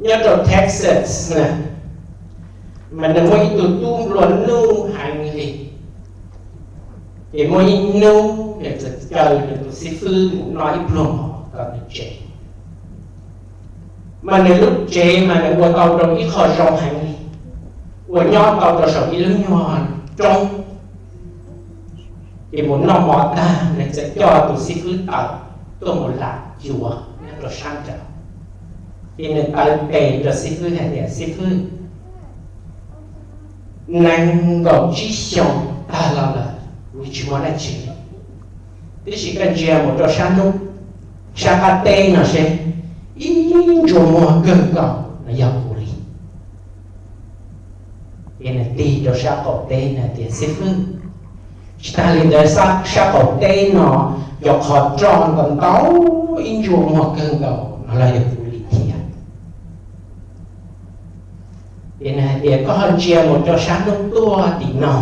Nyob rau Texas na, mas nws muaj ib tug tub nplua nuj heev li. Ces muaj ib hnub nws txawm caw nws tus xib fwb mus noj ib pluag mov tom nws tsev. Mas nws lub tsev mas nws ua tau rau ib qho zoo heev li, ua nyob tau rau saum ib lub nyuag roob. Ces mus noj mov tag, nws txawm coj tus xib fwb tawm tuaj mus lam cuav nyob rau sab nraud. Ces nws taw tes rau xib fwb hais tias, Xib fwb, nees nkaum tsib xyoos tag los lawm, kuv tsis muaj dab tsi li. Tab sis koj ntsia mus rau sab hnub, sab qab teb no seb, ib ntsuas muag kawg nkaus no yog kuv li. Ces nws tig rau sab qaum teb no tias, Xib fwb, tsis tas li ntawd, sab qaum teb no cov qhov roj ntau ntau, ib ntsuas muag kawg nkaus no los yog kuv li thiab. Ces nws hais tias, Koj ho ntsia mus rau sab hnub tuaj tim no,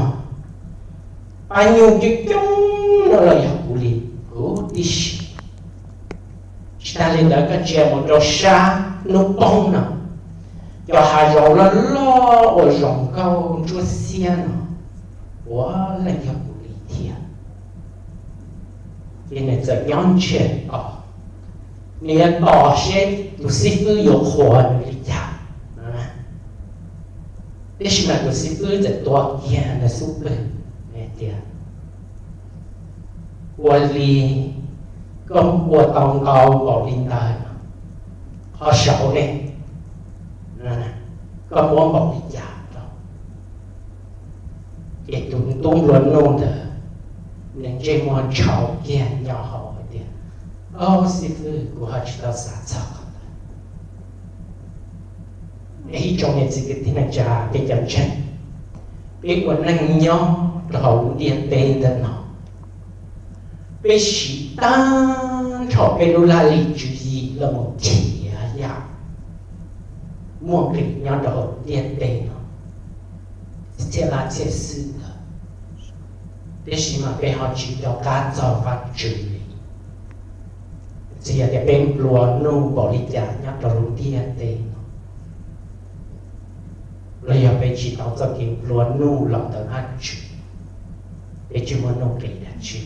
pab nyuj coob coob no los yog kuv li huv tib si. Tsis tas li ntawd, koj ntsia mus rau sab hnub poob no, cov hav zoov loj loj uas zoo nkauj ntsuab xiab no, puav leej yog kuv li thiab. Ces nws txawm nyob ntsiag to, nws yuav tos seb tus xib fwb yuav qhuas nws li cas. Tiam sis mas tus xib fwb txawm tuav kiag nws xub pwg, nws tias, Ua li, koj ua tau ntau npaum li ntawd, qhov saud ne, koj muab npaum li cas rau? Ces tus tub nplua nuj ntawd, nws ntsej muag ntshau kiag nyo hauv hais tias, Au xib fwb, kuv ho tsis tau xav txog qhov ntawd. Ib tsoom niam txiv kwv tij neej tsa, peb cov ntseeg, peb ua neej nyob rau hauv lub ntiaj teb ntawm no, peb siv tag nrho peb lub laj lim tswv yim los mus nrhiav yam muaj nqis nyob rau hauv lub ntiaj teb no txhiab lab txhiab xwm ntawd, tiam sis mas peb ho tsis nco qab txog Vajtswv li. Txawm yog tias peb nplua nuj npaum li cas nyob rau lub ntiaj teb no, los yog peb tsis tau txoj kev nplua nuj los ntawm Vajtswv, peb tsis muaj nuj nqis dab tsi.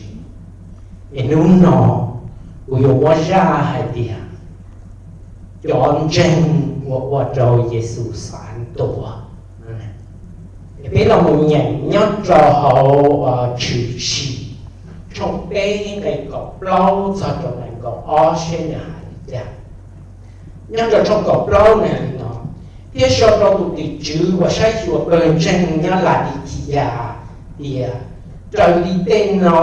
Es hnub no kuv yuav muab zaj hais tias cov ntseeg uas ua rau Yexus xav ntuas. Es peb los mus nyeem nyob rau hauv Tshwm Sim tshooj peb nqe kaum plaub txog rau nees nkaum ob seb nws hais li cas. Nyob rau tshooj kaum plaub nws hais li no, thiab sau rau tus tim tswv uas saib xyuas pawg ntseeg nyob Ladikias tias, raws li tej no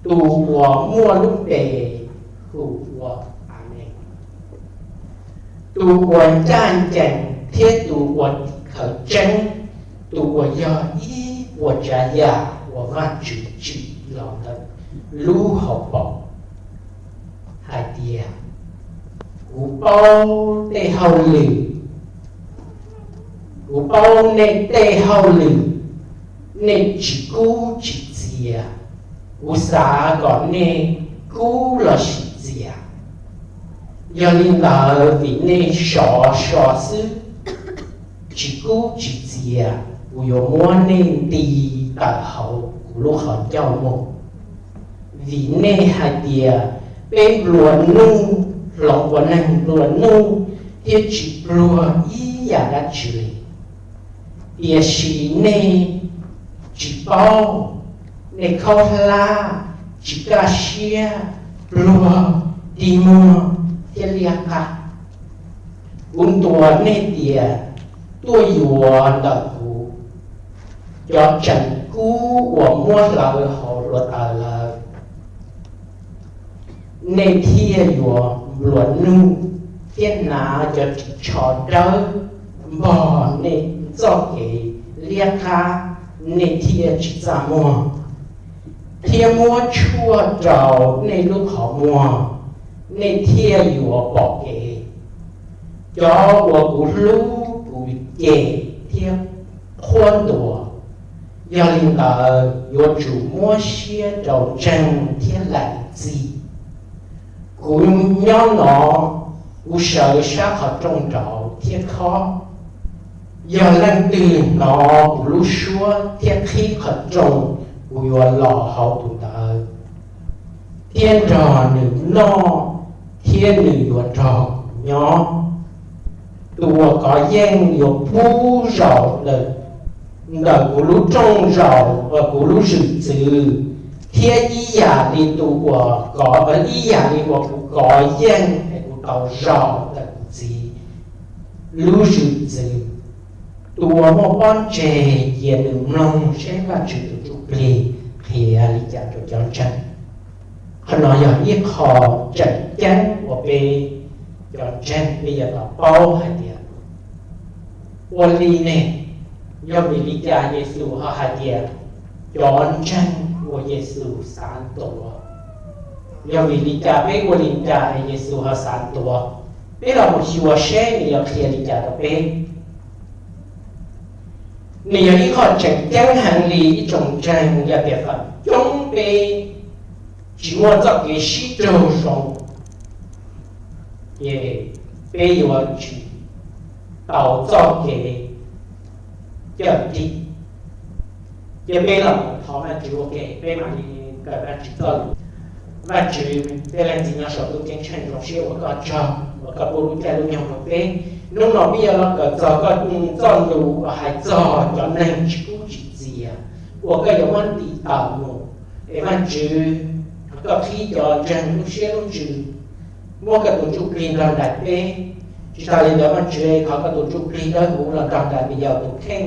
tus uas muaj lub npe hu ua Amees, tus uas ncaj ncees thiab tus uas tim khawv tseeb, tus uas yog ib puas tsav yam uas Vajtswv tsim los ntawm lub hauv paus, hais tias, kuv paub tej hauj lwm, kuv paub nej tej hauj lwm, nej tsis kub tsis txias, kuv xav kom nej kub lossis txias. Yog li ntawd, vim nej sov so xwb, tsis kub tsis txias, kuv yuav muab nej nti tawm hauv kuv lub qhov ncauj mus. Vim nej hais tias, peb nplua nuj, hloov ua neeg nplua nuj thiab tsis pluag ib yam dab tsi li. Tiam sis nej tsis paub, nej khaub hlab, tsis kaj siab, pluag, dig muag thiab liab qab. Kuv ntuas nej tias, tuaj yuav ntawm kuv cov tseem kub uas muab hlawv hauv hluav taws lawm, nej thiaj yuav nplua nuj thiab hnav cov ris tsho dawb npog nej txoj kev liab qab, nej thiaj tsis txaj muag, thiab muab tshuaj rau nej lub qhov muag, nej thiaj yuav pom kev. Cov uas kuv hlub kuv cem thiab qhuab ntuas, yog li ntawd yuav tsum muab siab rau ntseeg thiab lees txim. Kuv nyob no, Kuv sawv sab qhov rooj nraud thiab khob. Yog leej twg hnov kuv lub suab thiab qhib qhov rooj, kuv yuav los hauv tus ntawd thiab nrog nws noj, thiab nws yuav nrog kuv nyob. Tus uas kov yeej yuav pub zaum ntawm kuv lub rooj zaum uas kuv lub zwm txwv, thiab ib yam li tus uas kov, ib yam li uas kuv kov yeej es kuv tau zaum ntawm kuv Txiv lub zwm txwv. Tus uas muaj pob ntseg cia nws mloog seb Vajtswv tus Ntsuj Plig qhia li cas rau cov ntseeg. Qhov no yog ib qho tseem ceeb uas peb cov ntseeg peb yuav tau paub hais tias ua li ne, yog vim li cas Yexus ho hais tias cov ntseeg uas Yexus xav ntuas? Yog vim li cas peb ua li cas es Yexus ho xav ntuas? Peb los mus xyuas seb nws yuav qhia li cas rau peb. Nws yog ib qho tseem ceeb heev li ib tsoom ntseeg, yog tias feem coob peb tsis muaj txoj kev sib raug zoo, ces peb yuav tsis tau txoj kev cawm dim. Ces peb los thov Vajtswv ua ke, peb mam li kawm Vajtswv txoj lus. Vajtswv, peb Leej Txiv nyob saum ntuj ceeb tsheej, zoo siab ua koj tsaug uas koj pub lub caij lub nyoog rau peb. Hnub no peb yuav los kawm txog koj txoj lus uas hais txog cov neeg tsis kub tsis txias uas koj yuav muab ntim tawm mus. Es Vajtswv, thov koj qhib cov ntseeg lub siab lub ntsws, muab koj tus Ntsuj Plig nrog nraim peb. Tsis tas li ntawd Vajtswv, thov koj tus Ntsuj Plig dawb huv los nrog nraim peb yog tus kheej,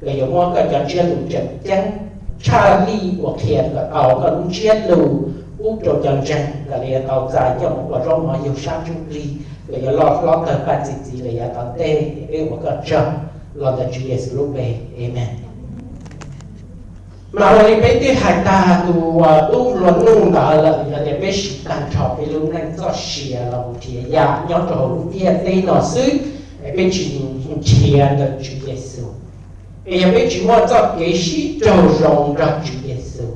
koj yuav muab koj cov ntsiab lus tseem ceeb tshaj lij uas qhia kom tau koj lub ntsiab lus pub rau cov ntseeg kom lawv yuav tau txais coj mus pov zaub mov yug sab ntsuj plig, koj yuav loj hlob tawg paj txi txiv lawv yav tom ntej. Peb ua koj tsaug los ntawm Tswv Yexus lub npe, amees. Mas ua li peb twb hais tag tus tub hluas nuj ntawd lawm, yog tias peb siv tag nrho peb lub neej txoj sia los mus nrhiav yam nyob rau hauv lub ntiaj teb no xwb, es peb tsis nrhiav ntawm Tswv Yexus, es yog peb tsis muaj txoj kev sib raug zoo nrog Tswv Yexus,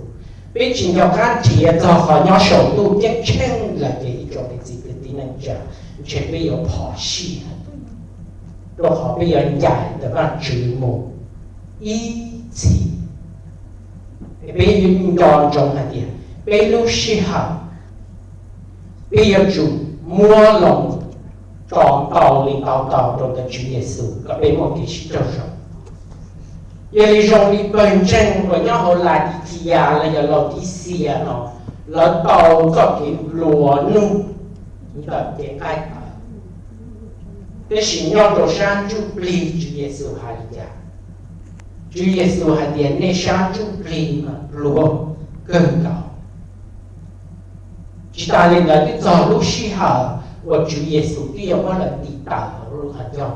peb tsis nco qab nrhiav txog qhov nyob saum ntuj ceeb tsheej lawm ces ib tsoom niam txiv kwv tij neej tsa, ntshe peb yuav phom sij, rau qhov peb yuav ncaim ntawm Vajtswv mus ib txhis. Peb nco ntsoov hais tias peb lub sij hawm peb yuav tsum muab los tso ntau li ntau ntau rau ntawm Tswv Yexus kom peb muaj kev sib raug zoo. Yog li zoo li pawg ntseeg uas nyob hauv Ladithias los yog Laudicias no, lawv tau txoj kev nplua nuj ntawm cev nqaij tawv. Tab sis nyob rau sab ntsuj plig Tswv Yexus hais li cas? Tswv Yexus hais tias nej sab ntsuj plig mas pluag kawg nkaus. Tsis tas li ntawd twb txog lub sij hawm uas Tswv Yexus twb yuav muab lawv ntim tawm hauv lub qhov ncauj.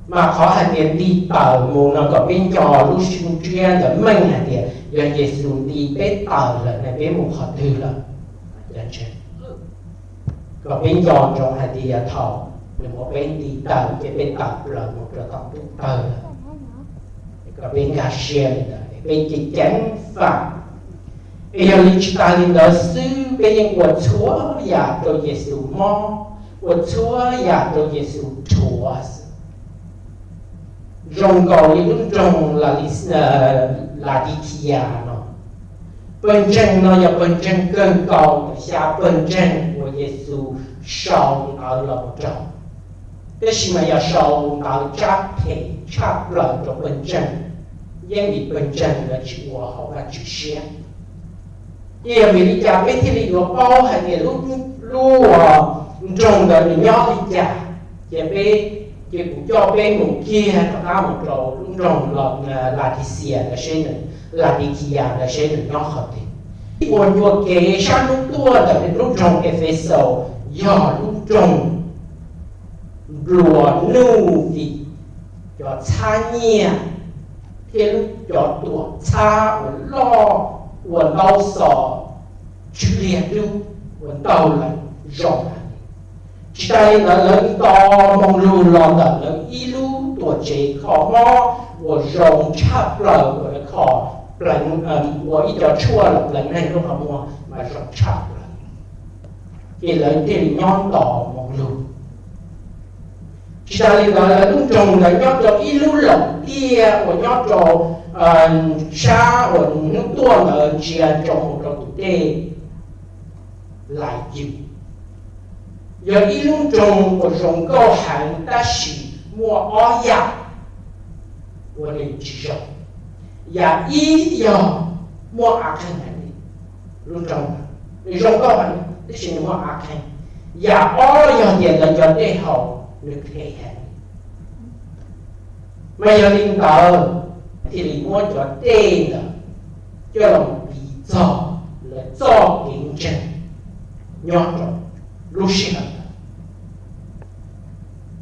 Mas qhov hais tias ntim tawm mus no kom peb nco lub ntsiab ntawm meej hais tias yog Yexus ntim peb tawm lawm ne peb mus qhov twg lawm? Kom peb nco ntsoov hais tias thaum nws muab peb ntim tawm ces peb tawm plaws mus rau tom ntuj tawg lawm. Kom peb nkag siab li ntawd, peb ceev ceev faj. Es yog li tsis tas li ntawd xwb, peb yeej ua txhua yam rau Yexus mob, ua txhua yam rau Yexus dhuav xwb. Zoo nkaus li lub nroog Ladithias no, pawg ntseeg no yog pawg ntseeg kawg nkaus ntawm xya pawg ntseeg uas Yexus sau ntawv los mus rau. Tab sis mas yog sau ntawv tsab phem tshaj plaws rau pawg ntseeg, yeej vim pawg ntseeg lawv tsis ua hauv Vajtswv siab. Ces yog vim li cas peb thiaj li yuav paub hais tias lub, lub nroog ntawd nws nyob li cas? Ces peb, ces kuv coj peb mus kiag rov qab mus rau lub nroog Ladicias ntawd seb nws, Ladithias ntawd seb nws nyob qhov twg. Ua ncua kev sab hnub tuaj ntawm lub nroog Efexaus yog lub nroog nplua nuj vim cov txhab nyiaj thiab lub, cov tuam txhab uas loj ua ntaub xov tsw liag dub ua ntaug lawm zoo heev. Tsis tas li ntawd lawv nto moo lug los ntawm lawv ib lub tuam tsev kho mob uas zoo tshaj plaws uas lawv kho pleev, ua ib co tshuaj los pleev neeg lub qhov muag mas zoo tshaj plaws. ces lawv thiaj li nyob nto moo lug. Tsis tas li ntawd, lawv lub nroog ntawd nyob rau ib lub loos tiaj uas nyob rau sab uas hnub tuaj ntawd ntsia nroo mus rau tus dej Lais Yws. Yog ib lub nroog uas zoo nkauj heev tab sis muaj ob yam uas nws tsis zoo. Yam ib yog muaj av qeeg heev li, lub nroog nws zoo nkauj heev tab sis nws muaj av qeeg. Yam ob yog tias lawv cov dej haus nws qhev heev. Mas yog li ntawd, thiaj li muab cov dej ntawd coj los piv txog lawv txoj kev ntseeg nyob rau lub sij hawm ntawd.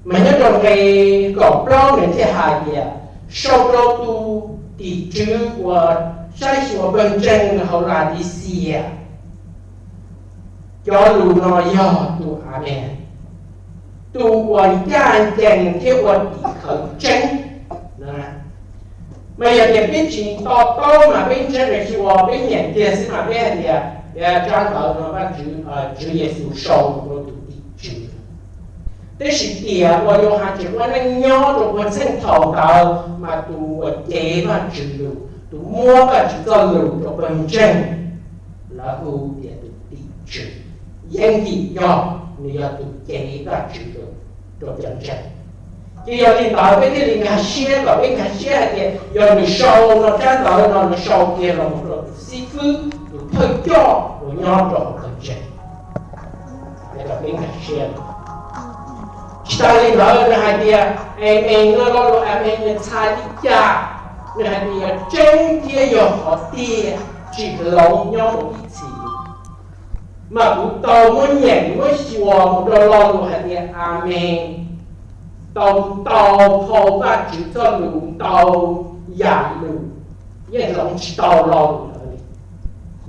Mas nyob rau nqe kaum plaub nws thiaj hais tias, sau rau tus tim tswv uas saib xyuas pawg ntseeg hauv Laodicea, cov lus no yog tus Amees, tus uas ncaj ncees thiab ua tim khawv tseeb. Mas yog tias peb tsis to taub mas peb ntseeg xyuas peb nyeem kiag xwb mas peb hais tias, tsab ntawv no Vajtswv, Tswv Yexus sau rau tus tim tswv. Tab sis tiam uas Yauhas tseem ua neej nyob rau puag txheej thaum ntawd mas tus uas cev Vajtswv lus, tus muab Vajtswv txoj lus rau pawg ntseeg, lawv hu tias tus tim tswv, yeej yim yog nws yog tus cev Vajtswv lus rau cov ntseeg. Ces yog li ntawd peb thiaj li nkag siab kom peb nkag siab hais tias yog nws sau no tsab ntawv no nws sau kiag los mus rau tus xib fwb tus thawj coj uas nyob rau hauv pawg ntseeg. Peb nkag siab. Tsis tas li ntawd nws hais tias Amees no, lo lus Amees nws txhais li cas? Nws hais tias yog tseeb thiab yog qhov tiag, tsis hloov nyob mus ib txhis. Mas kuv tau muab nyeem muab xyuas mus rau lo lus hais tias Amees, tau ntau phau Vajtswv txoj lus, ntau yam lus, yeej hloov tsis tau lo lus ntawd li.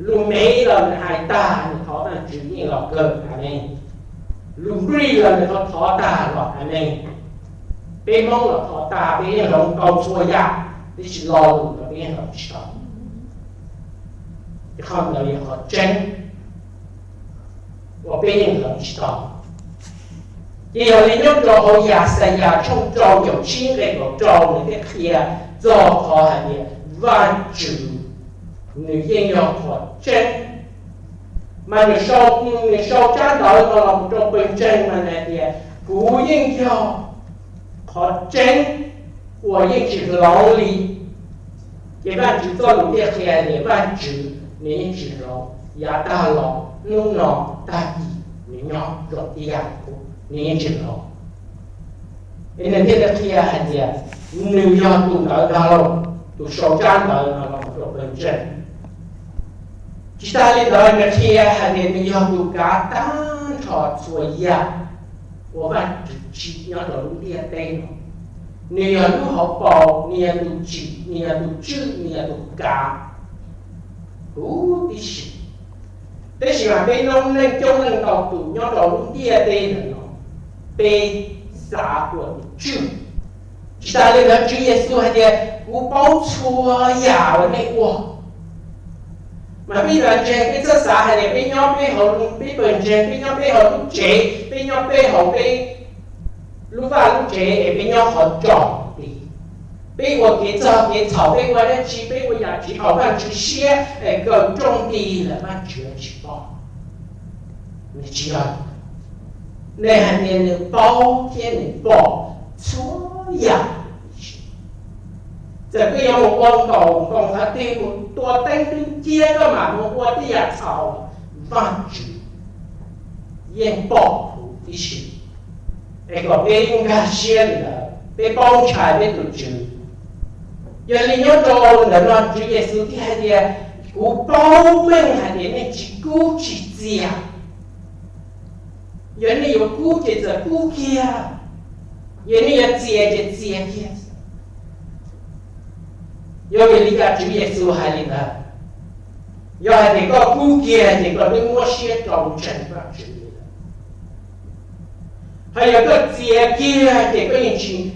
Lus Mev los nws hais tag nws thov Vajtswv yeej los kawg Amees. Lus Nplij los nws thov thov tag los Amees. Peb Hmoob los thov tag, peb yeej hloov tau txhua yam, tiam sis lo lus ntawd peb yeej hloov tsis tau. Ces qhov ntawd yog qhov tseeb uas peb yeej hloov tsis tau. Ces yog li nyob rau hauv Yaxayas tshooj rau caum tsib nqe kaum rau nws thiaj qhia txog qhov hais tias Vajtswv nws yeej yog qhov tseeb. Mas nws sau, nws sau tsab ntawv no los rau pawg ntseeg mas nws hais tias kuv yeej yog qhov tseeb uas yeej tsis hloov li. Ces Vajtswv txoj lus thiaj qhia tias Vajtswv nws yeej tsis hloov, yav tag los, hnub no, tag kis, nws nyob zoo ib yam, nws yeej tsis hloov. Es nws thiaj li qhia hais tias nws yog tus ntawd ntag lauj, tus sau tsab ntawv no los rau pawg ntseeg. Tsis tas li ntawd nws qhia hais tias nws yog tus kav tag nrho txhua yam uas Vajtswv tsim nyob rau lub ntiaj teb no. Nws yog lub hauv paus, nws yog tus tsim, nws yog tus tswj, nws yog tus kav huv tib si. Tab sis mas peb noob neej coob leej ntau tus nyob rau lub ntiaj teb ntawm no, peb xav ua tus tswj. Tsis tas li ntawd Tswv Yexus hais tias kuv paub txhua yam uas nej ua. Mas peb ntseeg peb txhob xav hais tias peb nyob peb hauv, peb pawg ntseeg peb nyob peb hauv lub tsev, peb nyob peb hauv peb lub vaj lub tsev es peb nyob qhov tso ti, peb ua kev txog kev txhaum, peb ua dab tsi, peb ua yam tsis haum Vajtswv siab es kaw rooj ti lawm Vajtswv tsis pom. Nws tsis yog. Nws hais tias nws paub thiab nws pom txhua yam. Txawm koj yuav mus ua nkaus nkoos qhov twg, mus tua teeb twg cia koj mam mus ua tej yam txhaum, Vajtswv yeej pom huv tib si. Es kom peb nkag siab li ntawd, peb paub ntshai peb tus Tswv. Yog li nyob rau ntawm no Tswv Yexus thiaj hais tias kuv paub meej hais tias nej tsis kub tsis txias. Yog nej yuav kub ces txawm kub kiag, yog nej yuav txias ces txias kiag. Yog vim li cas Tswv Yexus hais li ntawd? Yog hais tias koj kub kiag ces koj twb muab siab rau ntseeg Vajtswv li lawm. Ho yog koj txias kiag ces koj yeej tsis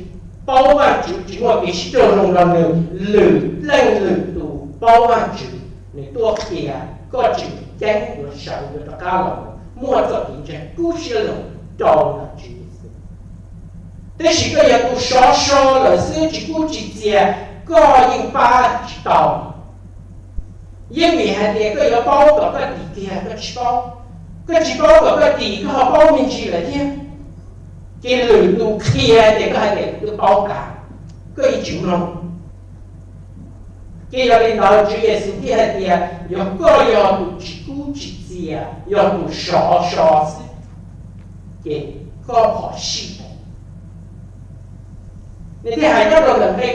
paub Vajtswv, tsis muaj kev sib raug zoo rau nws. Lwm leej lwm tus paub Vajtswv, nws tuaj qhia koj tseem ceeb yuav sawv yuav rov qab los. muaj txoj kev ntseeg kub siab lug rau ntawm Tswv Yexus. Tab sis koj yog tus sov so lawm xwb, tsis kub tsis txias, koj yeej pab tsis tau. Yeej vim hais tias koj yuav paub kom koj dim kiag koj tsis paub, koj tsis paub kom koj dim koj ho paub me ntsis lawm thiab. Ces lwm tus qhia ces koj hais tias kuv twb paub tas, koj yeej tsis mloog. Ces yog li ntawd Tswv Yexus thiaj hais tias yog koj yog tus tsis kub tsis txias, yog tus sov so xwb, ces koj phom sij. Nws thiaj hais nyob rau ntawm nqe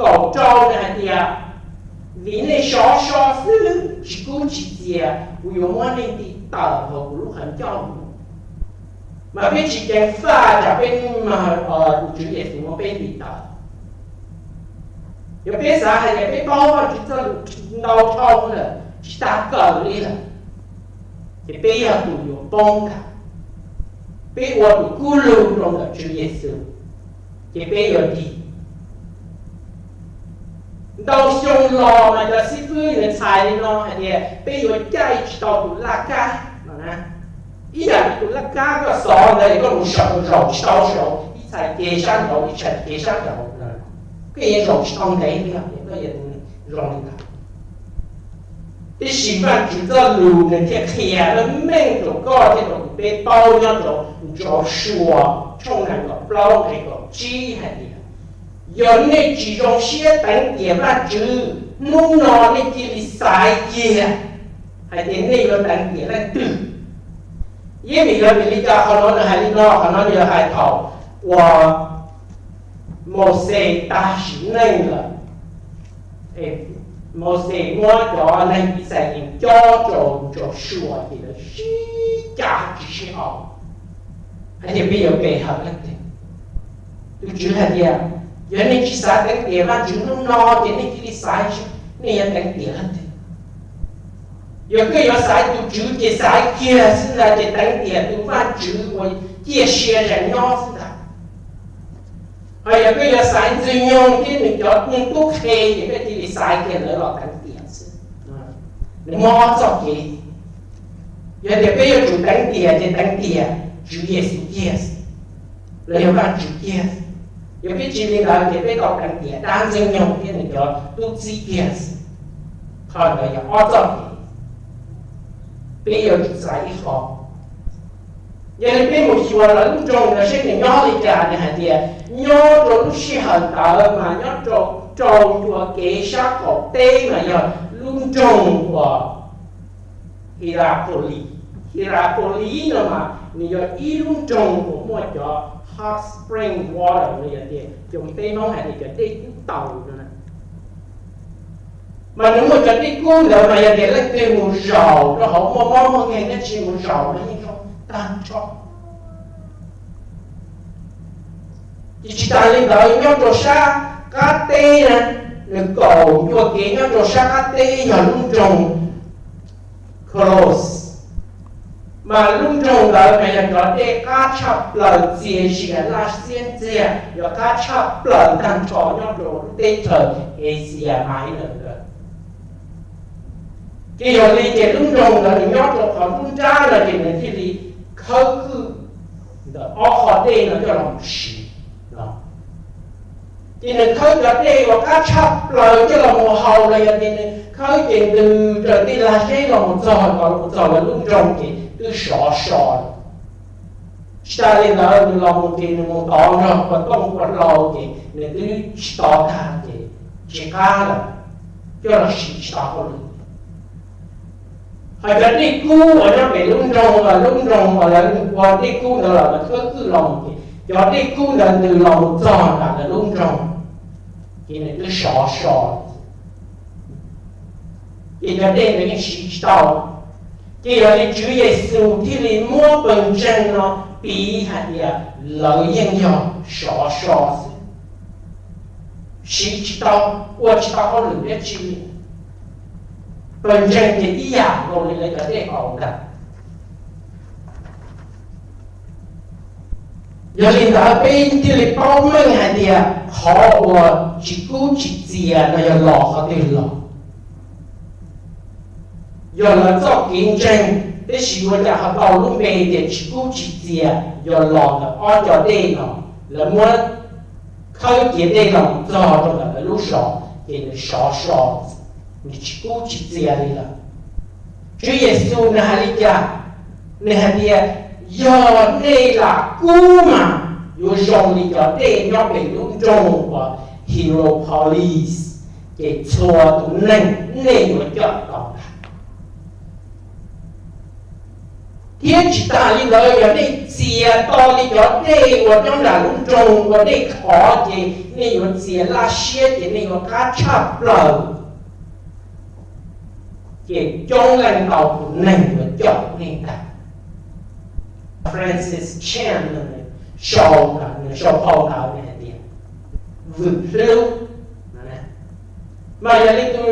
kaum rau, nws hais tias, vim nej sov so xwb tsis kub tsis txias, kuv yuav muab nej nti tawm hauv kuv lub qhov ncauj. Mas peb tsis ceev faj tsam peb, tus Tswv Yexus muab peb nti tawm. Yog peb xav hais tias peb paub Vajtswv txoj lus ntau dhau lawm tsis tas kawm li lawm, ces peb yog tus yuav poob ntag. Peb ua tus kub lug rau ntawm Tswv Yexus, ces peb yuav dim. Ntau xyoo los mas cov xib fwb nws txhais li no hais tias peb yuav caij tsis tau tus laj kab no na. Ib yam li tus laj kab koj xov ntawd es koj mus zaum tsis tau saud, ib txhais ces sab nraud ib txhais ces sab nraud, koj yuav zaum tsis tau ntev li os, koj yuav zoo li ntawd. Tiam sis Vajtswv txoj lus nws thiaj qhia meej meej rau koj thiab rau kuv peb paub nyob rau Ntsausuas tshooj nees nkaum plaub nqe kaum tsib hais tias, yog nej tsis zoo siab teev tiam Vajtswv, hnub no nej cia li xaiv kiag hais tias nej yuav teev tiam leej twg. Yeej vim yog vim li cas qhov no nws hais li no, qhov no nws yog hais thaum uas Mauxes tag sim neej lawm, Mauxes muab cov neeg Yixalayees cob rau Ntsausuas ces lawv sib cav tsis sib haum hais tias peb yuav pe hawm leej twg. Tus Tswv hais tias, yog nej tsis xav teev tiam Vajtswv hnub no ces nej cia li xaiv, nej yuav teev tiam leej twg. Yog koj yuav xaiv tus Tswv ces xaiv kiag xwb ntag, ces teev tiam tus Vajtswv uas ciaj sia zees nyob xwb ntag. Ho yog koj yuav xaiv Ntxwg Nyoog thiab nws cov tub qhe ces koj cia li xaiv kiag lawv los teev tiam xwb. Nws muaj ob txoj kev. Yog tias peb yuav tsum teev tiam ces teev tiam Tswv Yexus kiag xwb, los yog Vajtswv kiag xwb. Yog peb tsis li ntawd ces peb tau teev tiam dab Ntxwg Nyoog thiab nws cov tub txib kiag xwb. Qhov ntawd yog ob txoj kev, peb yuav tsum xaiv ib qho. Yog li peb mus xyuas lawv lub nroog ntawd seb nws nyob li cas, nws hais tias nyob rau lub sij hawm ntawd mas nyob rau, rau ncua kev sab qaum teb mas yog lub nroog uas Hierapolis. Hierapolis no mas nws yog ib lub nroog uas muaj cov hot spring water, nws yog tias cov peb Hmoob hais tias cov dej kub taus no. Mas nws muaj cov dej kub ntawd mas yog tias leej twg mus zaum rau hauv muaj mob muaj nkeeg dab tsi mus zaum no yeej zoo tag nrho. Ces tsis tas li ntawd nyob rau sab qab teb na, nws kaum ncua kev nyob rau sab qab teb yog lub nroog Kolos. Mas lub nroog ntawd mas yog cov dej qab tshaj plaws txias zi as laj xiab ntxiag, yog qab tshaj plaws tag nrho nyob rau lub teb chaws Asia Minor ntawd. Ces yog li ces lub nroog ntawd nws nyob rau qhov nruab nrab no ces nws thiaj li khawb kwj ntawm ob qho dej no coj los mus siv. Ces nws khawb cov dej uas qab tshaj plaws coj los mus haus los yog tias nws khawb ces ntws raws tej lag zeb los mus txog, los mus txog lawv lub nroog ces twb sov so. Tsis tas li ntawd nws los mus ces nws mus tod nrog ua tooj ua hlau ces nws twb tsis tov tag ces tsis qab lawm, coj los siv tsis tau hauj lwm. Hos cov dej kub uas nyob pem lub nroog, lub nroog uas lawv ua dej kub ntawd los lawv khawb kwj los mus ces cov dej kub ntawd ntws los mus txog nram lawv lub nroog ces nws twb sov so, ces cov dej ntawd yeej siv tsis tau. Ces yog li Tswv Yexus thiaj li muab pawg ntseeg no piv hais tias lawv yeej yog sov so xwb, siv tsis tau, ua tsis tau hauj lwm dab tsi li. Pawg ntseeg ces ib yam nkaus li lawv cov dej haus ntag. Yog li ntawd peb thiaj li paub meej hais tias qhov uas tsis kub tsis txias no yog los qhov twg los. Yog lawv txoj kev ntseeg Tiam sis ua cas ho tau lub npe tias tsis kub tsis txias? Yog los ntawm ob co dej no, lawv muab khawb cia dej no mus txog rau ntawm lawv lub zos ces nws sov so, nws tsis kub tsis txias li lawm. Tswv Yexus nws hais li cas? Nws hais tias, yog nej lam kub mas yuav zoo li cov dej nyob pem lub nroog uas Hierapolis, ces txhua tus neeg nej yuav coj tau ntag. Thiab tsis tas li ntawd, yog nej txias tau li cov dej uas nyob nram lub nroog uas dej khov, ces nej yuav txias laj siab, ces nej yuav qab tshaj plaws, ces coob leej ntau tus neeg yuav coj nej ntag. Francis Chan sau, nws sau phau ntawv nws hais tias vwm hlub. Mas yog li tus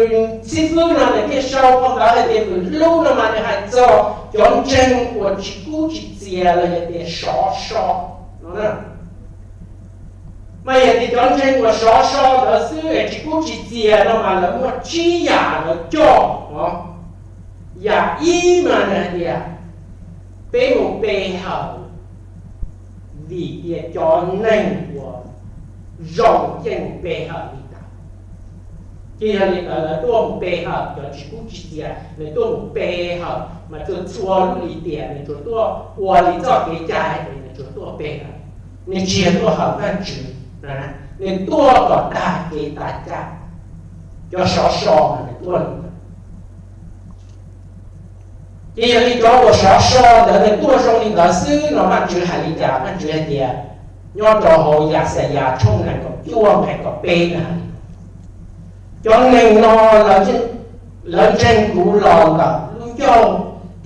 xib fwb no nws thiaj sau phau ntawv hais tias vwm hlub no mas nws hais txog cov ntseeg uas tsis kub tsis txias los yog tias sov so no. Mas yog tias cov ntseeg uas sov so ntawd xwb es tsis kub tsis txias no mas lawv muaj tsib yam lawv coj. Yam ib mas nws hais tias peb mus pe hawm, vim tias cov neeg uas zoo yeej pe hawm li ntawd. Ces yog li ntawd lawv tuaj mus pe hawm cov tsis kub tsis txias, lawv tuaj mus pe hawm mas txhua txhua lub lim tiam nws tsuas tuaj ua li txoj kev cai es nws tsuas tuaj pe hawm, nws tsis yog tuaj hawm Vajtswv, nws tuaj kom tag kev tas cai. Cov sov so mas nws tuaj li ntawd. Ces yog li cov uas sov so ntawd nws tuaj zoo li ntawd xwb no Vajtswv hais li cas? Vajtswv hais tias nyob rau hauv Yaxayas tshooj nees nkaum cuaj nqe kaum peb na, cov neeg no lawv ntseeg kuv los ntawm lub ncauj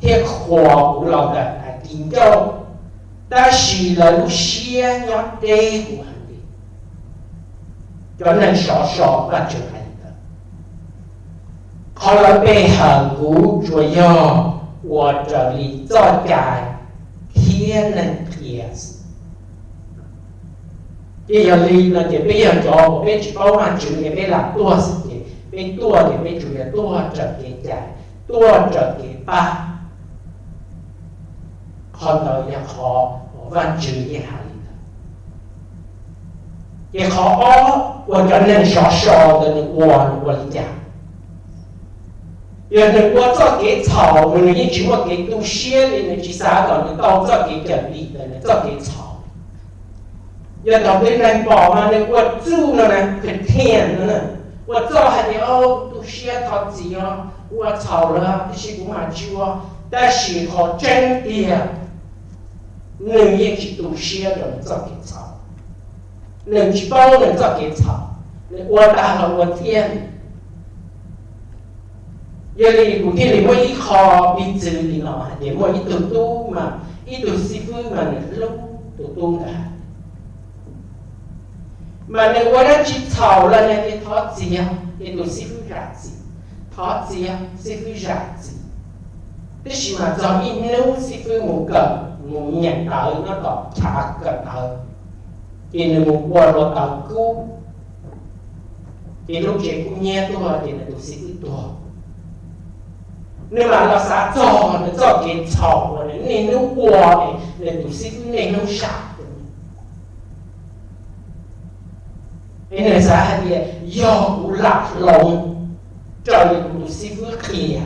thiab qhuas kuv los ntawm daim ci ncauj, tab sis lawv lub siab nyob deb kuv heev li. Cov neeg sov so Vajtswv hais li ntawd. Qhov lawv pe hawm kuv tsuas yog ua raws li txoj cai thiab neeg qhia xwb. Ces yog li no ces peb yog cov uas peb tsis paub Vajtswv ces peb lam tuaj xwb ces peb tuaj ces peb tsuas yog tuaj raws kev cai, tuaj raws kev pab. Qhov ntawd yog qhov uas Vajtswv yeej hais li ntawd. Ces qhov ob uas cov neeg sov so ntawd nws ua, nws ua li cas? Yog nws ua txoj kev txhaum mas nws yeej tsis muaj kev tu siab li, nws tsis xav kom nws tau txoj kev cawm dim ntawm nws txoj kev txhaum. Yog thaum twg neeg pom mas nws ua txuj no na, pretend no na, ua txuj hais tias, o, kuv tu siab thov txim os, kuv ua txhaum lawm tiam sis kuv mam tsis ua. Tab sis qhov tseeb tiag, nws yeej tsis tu siab rau nws txoj kev txhaum, nws tsis paub nws txoj kev txhaum, nws ua tag los ua thiab. Yog li kuv thiaj li muaj ib qho piv txwv li no hais tias muaj ib tug tub mas, ib tug xib fwb mas nws hlub tus tub ntawd. Mas nws ua dab tsi txhaum los nws tias thov txim, ces tus xib fwb zam txim, thov txim, xib fwb zam txim. Tab sis mas txog ib hnub xib fwb mus kawm, mus nyeem ntawv nyob tom chav kawm ntawv, ces nws mus ua hluav taws kub, ces lub tsev kub hnyiab tuag ces nws tus xib fwb tuag. Nws mam los xav txog nws txoj kev txhaum uas nws niaj hnub ua es nws tus xib fwb niaj hnub zam. Es nws xav hais tias yog kuv lam hloov raws li kuv tus xib fwb qhia,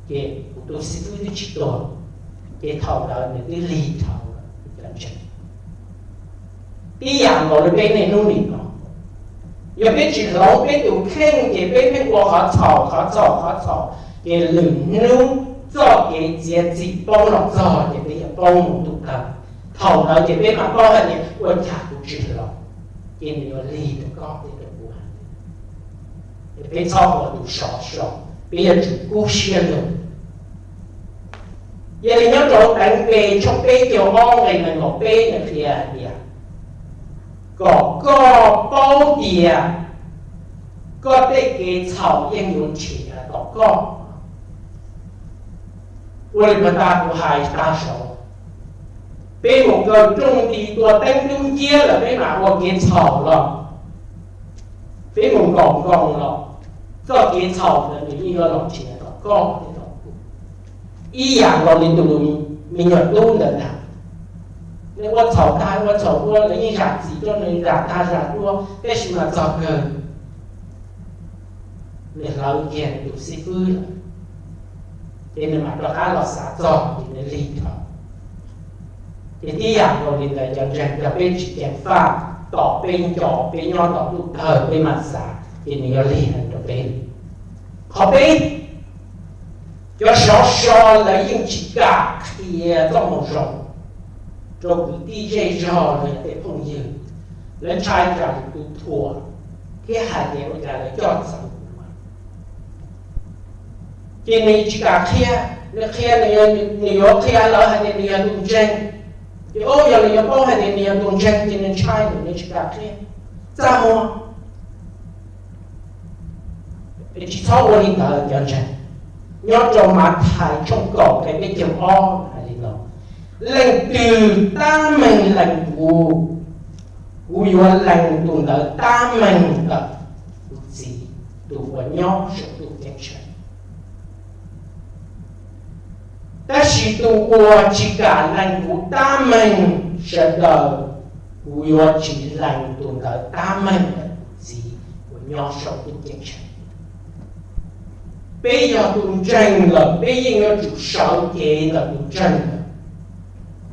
ces kuv tus xib fwb twb tsis tuag, ces thaum ntawd nws twb lig dhau lawm. Tib yam nkaus li peb niaj hnub nim no, yog peb tsis hloov peb tus kheej ces peb pheej ua qhov txhaum, qhov txhaum, qhov txhaum, ces lwm hnub txoj kev txiav txim poob los txog ces peb yuav poob mus ntuj tawg. Thaum ntawd ces peb mam paub hais tias ua cas kuv tsis hloov, ces nws yuav lig rau koj thiab rau kuv. Peb txhob ua tus sov so, peb yuav tsum kub siab lug. Yog li nyob rau Teev Npe tshooj peb caug ob nqe nees nkaum peb nws qhia hais tias, kom koj paub tias koj tej kev txhaum yeej yuav nrhiav tau koj. Ua li puag ta kuv hais tag saud, peb mus kaw rooj nti tua teeb dub nciab lawm peb mam ua kev txhaum los, peb mus nkaum nkoos los, txoj kev txhaum ntawd nws yeej yuav los nrhiav tau koj thiab tau kuv. Ib yam nkaus li tus me nyuam tub ntawd ntag, nws ua txhaum tag ua txhaum dua, lawv yeej zam txim rau nws zam tag zam dua, tab sis mas txog kawg nws hlawv kiag nws tus xib fwb lawm, ces nws mam rov qab los xav txog ces nws lig dhau. Ces tib yam nkaus li ntawd cov ntseeg, yog peb tsis ceev faj, tom peb nco, peb nyob tom ntuj tawg peb mam xav ces nws yuav lig heev rau peb. Qhov peb, cov sov so lawv yeej tsis kam qhia txoj moo zoo rau kwv tij zej zog los yog tej phooj ywg, lawv ntshai tsam lwm tus thuam thiab hais tias ua cas lawv coj txawv kuv. Ces nws tsis kam qhia, nws qhia, nws yuav qhia lawv hais tias nws yog tus ntseeg, ces o yog lawv yuav paub hais tias nws yog tus ntseeg ces nws ntshai, nws tsis kam qhia, txaj muag. Tsis txhob ua li ntawd cov ntseeg. Nyob rau Mathais tshooj kaum nqe peb caug ob hais li no: Leej twg tab meeg lees kuv, kuv yuav lees tus ntawd tab meeg ntawm kuv Txiv tus uas nyob saum ntuj ceeb tsheej. Tab sis tus uas tsis kam lees kuv tab meeg sawv daws, kuv yuav tsis lees tus ntawd tab meeg ntawm kuv Txiv uas nyob saum ntuj ceeb tsheej. Peb yog tus ntseeg lawm, peb yeej yuav tsum sawv cev ntawm tus ntseeg lawm.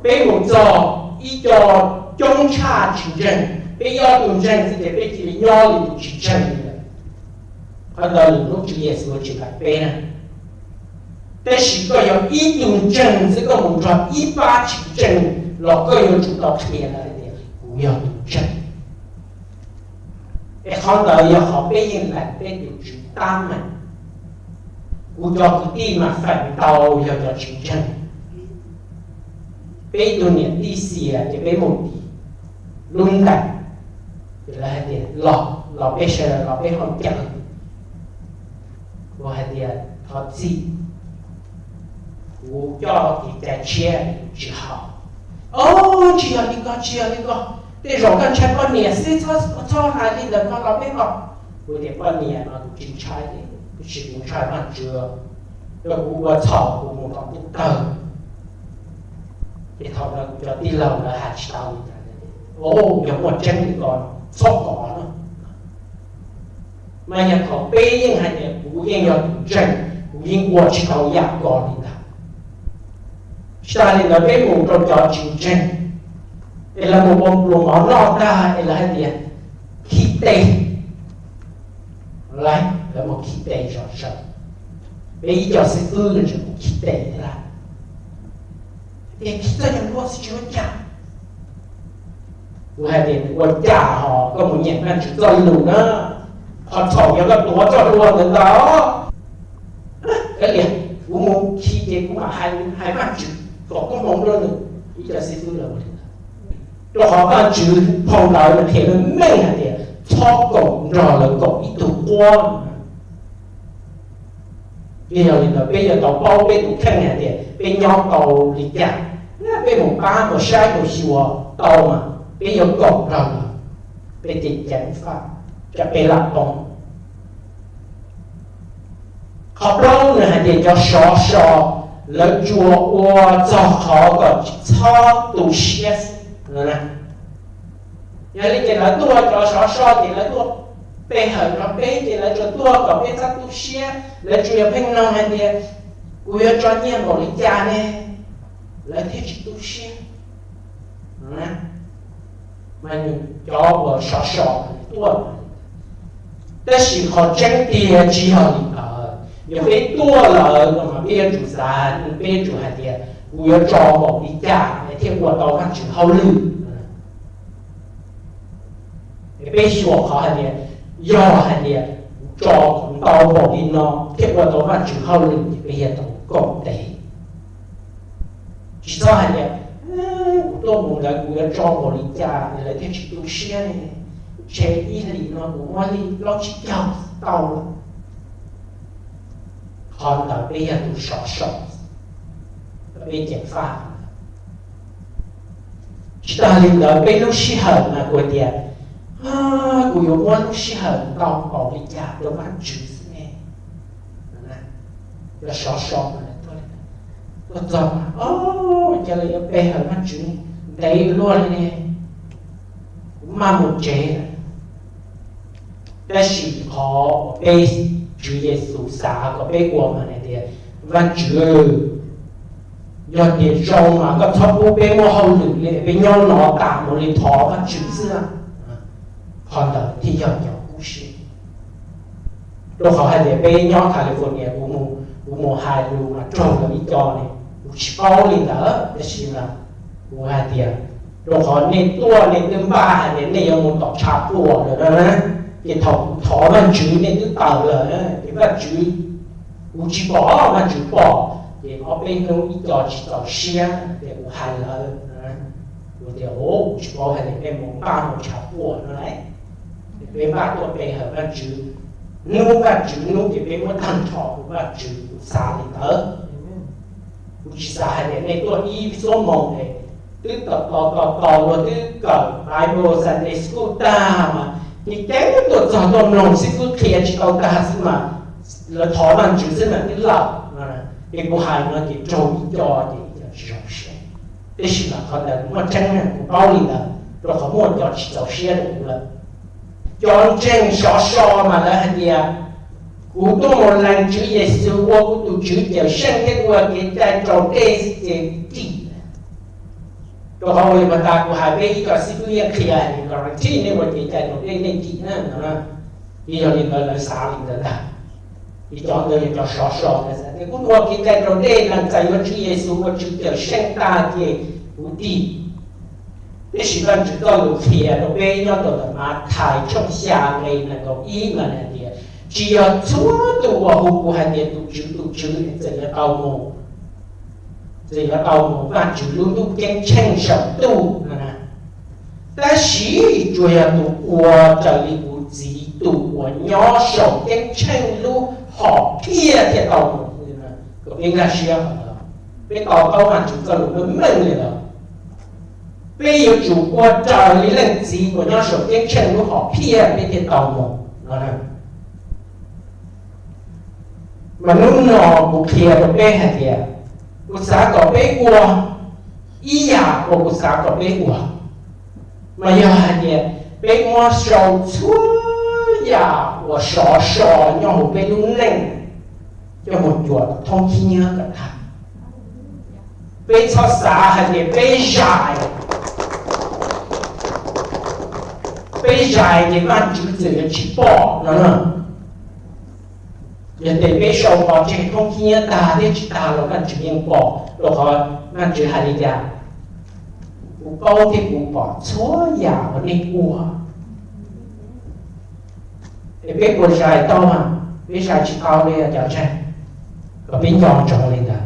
Peb mus txog ib co coob tshaj tsis ntseeg, peb yog tus ntseeg xwb ces peb cia li nyob li tus tsis ntseeg li lawm. Qhov ntawd lwm hnub Tswv Yexus tsis hais peb na. Tab sis koj yog ib tug ntseeg xwb, koj mus nrog ib pab tsis ntseeg los koj yuav tsum tau qhia lawv tias kuv yog tus ntseeg. Es qhov ntawd yog qhov peb yeej lees peb tus Tswv tab meeg. Kuv cov kwv tij mas feem ntau yog cov tsis ntseeg. Peb ib tug niam tij xias ces peb mus tim lub ntees, ces lawv hais tias los, los peb sawv daws los peb haus cawv. Kuv hais tias thov txim, kuv coj kev cai tshiab, kuv tsis haus. O, tsis yog li ko, tsis yog li ko, tej zaum koj ntshai poj niam xwb, txhob, txhob hais li ntawd no, los peb haus. Kuv tias poj niam no kuv tsis ntshai li, tiam sis kuv ntshai Vajtswv, yog kuv ua txhaum kuv mus rau ntuj tawg. Ces thaum ntawd kuv cov tij laug lawv hais tsis tau li cas, o, yog muaj tseeb li ko txhob kov no. Mas yog thaum peb yeej hais tias kuv yeej yog tus ntseeg, kuv yeej ua tsis tau yam ko li ntag. Tsis tas li ntawd peb mus rau cov tsis ntseeg, es lawv mus ua pluas mov noj tag es lawv hais tias khib tes, lawv mus khib tes zom zaws. Peb ib co xib fwb mus khib tes thiab, tias khib txoj nyuag luaj xwb tsis ua cas. Kuv hais tias ua cas ho koj mus nyeem Vajtswv txoj lus na, qhov txhaum yog koj tuav txoj hlua ntawd ntag. Kav liam, kuv mus khi ces kuv mam hais, hais Vajtswv kom koob hmoov rau nws. Ib co xib fwb lawv ua li ntawd, rau qhov Vajtswv phau ntawv nws qhia meej meej hais tias txhob koom nrog lawv koom ib tug quab. Yog li ntawd peb yuav tau paub peb tus kheej hais tias peb nyob tau li cas. Peb mus pab mus saib mus xyuas tau mas peb yuav koom nrog lawv, peb thiaj ceev faj, tsam peb lam poob. Qhov plaub nws hais tias cov sov so lawv tsuas ua txog qhov kom tsis txhob tu siab xwb. Yog li ces lawv tuaj, cov sov so ces lawv tuaj pe hawm nrog peb ces lawv tsuas tuaj kom peb txhob tu siab, lawv tsuas yog pheej nug hais tias kuv yuav tso nyiaj npaum li cas ne, lawv thiaj tsis tu siab. Mas cov uas sov so tuaj, tab sis qhov tseeb tiag tsis yog li ntawd. Yog peb tuaj lawm no mas peb yuav tsum xav, peb yuav tsum hais tias kuv yuav tso npaum li cas es thiaj ua tau Vajtswv hauj lwm. Es peb xyuas qhov hais tias, yog hais tias kuv tso kuv ntau npaum li no thiaj ua tau Vajtswv hauj lwm ces peb yuav tau koom tes. Tsis txhob hais tias kuv tuaj mus ntawd kuv yuav tso npaum li cas es lawv thiaj tsis tu siab ne, ntshe ib hlis no kuv muab li plaub tsib caug tau lawm. Qhov ntawd peb yog tus sov so, peb ceev faj. Tsis tas li ntawd peb lub sij hawm mas kuv tias kuv yuav muab lub sij hawm ntau npaum li cas rau Vajtswv xwb ne. Yog sov so mas tuaj li ntawd. Tuaj txog, o, cas lawv yuav pe hawm Vajtswv ntev luaj li ne, kuv maj mus tsev lawm. Tab sis qhov uas peb Tswv Yexus xav kom peb ua mas hais tias, Vajtswv, yog tias zoo mas koj txhob pub peb muaj hauj lwm li, peb nyob no tas mus li thov Vajtswv xwb. Qhov ntawd thiaj yog cov kub siab. Rau qhov hais tias peb nyob California, kuv mus hais lus mas raug lawv ib co ne, kuv tsis paub li ntawd, tab sis mas kuv hais tias, rau qhov nej tuaj nej twb npaj hais tias nej yuav mus tom tshav puam lawm no na, ces thaum kuv thov Vajtswv nej twb tawm lawm, ces Vajtswv, kuv tsis pom, Vajtswv pom, ces ob peb hnub ib co tsis txaus siab tias kuv hais lawv. Kuv tias, kuv tsis paub hais tias nej mus npaj mus tshav puam no lauj. Peb npaj tuaj pe hawm Vajtswv, hnub Vajtswv hnub ces peb muab tag nrho rau Vajtswv, kuv xav li ntawd. Kuv tsis xav hais tias nej tuaj ib xuab moos es twb tos tos tos tos luag twb kawm Bible Sunday School tag mas ces ceev tuaj txog tuaj mloog xib fwb qhia tsis tau tag xwb mas lawv thov Vajtswv xwb mas twb lawm. Ces kuv hais no ces raug ib co ces ib co tsis zoo siab. Tab sis mas qhov ntawd kuv muaj tseeb na, kuv paub li ntawd, rau qhov muaj cov tsis txaus siab rau kuv lawm. Cov ntseeg sov so mas lawv hais tias, kuv tuaj mus lees Tswv Yexus ua kuv tus Tswv Cawmseej thiab ua kev cai raus dej xwb ces dim. Rau qhov ua li pas tas kuv hais peb ib co xib fwb yeej qhia hais tias guarantee nej ua kev cai raus dej nej dim na no. Ces yog li ntawd lawv xav li ntawd ntag. Ces cov ntawd yog cov sov so, lawv xav tias kuv ua kev cai raus dej, lees txais yuav Tswv Yexus ua Tswv Cawmseej tag ces kuv dim. Tiam sis Vajtswv txoj lus qhia rau peb nyob rau ntawm Mathais tshooj xya nqe nees nkaum ib mas hais tias, tsis yog txhua tus uas hu kuv hais tias tus Tswv, tus Tswv txawm yuav tau mus, txawm yuav tau mus Vajtswv lub ntuj ceeb tsheej saum ntuj no na. Tab sis tsuas yog tus ua raws li kuv Txiv tus uas nyob saum ceeb tsheej lub hom phiaj thiaj tau mus. Kom peb nkag siab qhov ntawd, peb to taub Vajtswv txoj lus meej meej li ntawd. Peb yuav tsum ua raws li Leej Txiv uas nyob saum ceeb tsheej lub hom phiaj peb thiaj tau mus no. Mas hnub no kuv qhia rau peb hais tias, kuv xav kom peb ua ib yam uas kuv xav kom peb ua. Mas yog hais tias peb muab sau txhua yam uas sov so nyob hauv peb lub neej coj mus cuam thoob khib nyiab kom tag. Peb txhob xav hais tias peb zais, peb zais ces Vajtswv txawm yuav tsis pom no. Yog tias peb sau pov tseg thoob khib nyiab tag thiab tsis tag los Vajtswv yeej pom, rau qhov Vajtswv hais li cas? Kuv paub thiab kuv pom txhua yam uas nej ua. Es peb puas zais tau? Peb zais tsis tau li os cov ntseeg. Kom peb nco ntsoov li ntawd.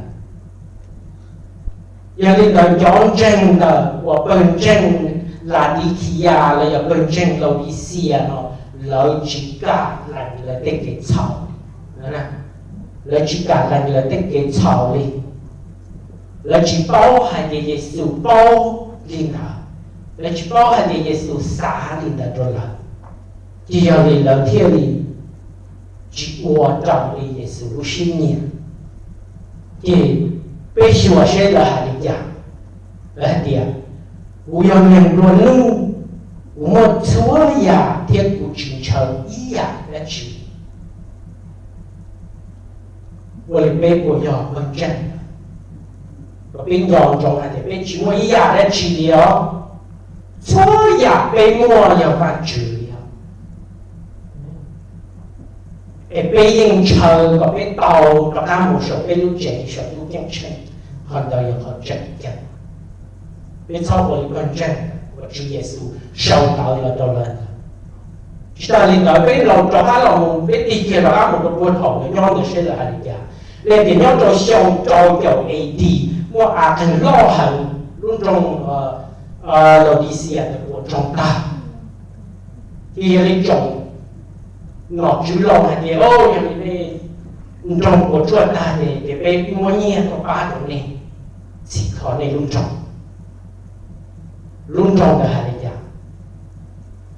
Yog li ntawd cov ntseeg ntawm uas pawg ntseeg Ladikhiyas los yog pawg ntseeg Laudixia no, lawv tsis kam lees lawv tej kev txhaum. Lawv tsis kam lees lawv tej kev txhaum li. Lawv tsis paub hais tias Yexus paub li ntawd. Lawv tsis paub hais tias Yexus xav li ntawd rau lawv. Ces yog li lawv thiaj li tsis ua raws li Yexus lub siab nyiam. Ces peb xyuas seb lawv hais li cas. Lawv hais tias, kuv yog neeg nplua nuj, kuv muaj txhua yam thiab kuv tsis ntshaw ib yam dab tsi. Ua li peb puas yog pawg ntseeg? Kom peb nco ntsoov hais tias peb tsis muaj ib yam dab tsi li os. Txhua yam peb muaj yog Vajtswv li os. Es peb yeej ntshaw kom peb tau rov qab mus saum peb lub tsev saum lub ceeb tsheej. Qhov ntawd yog qhov tseem ceeb. Peb txhob ua li pawg ntseeg uas Tswv Yexus sau ntawv los rau lawv ntawd. Tsis tas li ntawd peb los rov qab los mus, peb tig kiag rov qab mus rau puag thaum lawv nyob ntawd seb lawv hais li cas. Leej twg nyob rau xyoo rau caum A D, muaj av qeeg loj heev, lub nroog Laodicea ntawd puas ntsoog tag. Ces yog li tsoom nom tswv laus hais tias, yog li nej nroog puas tsuaj tag ces, ces peb muab nyiaj tuaj pab rau nej, txhim kho nej lub nroog. Lub nroog ntawd hais li cas?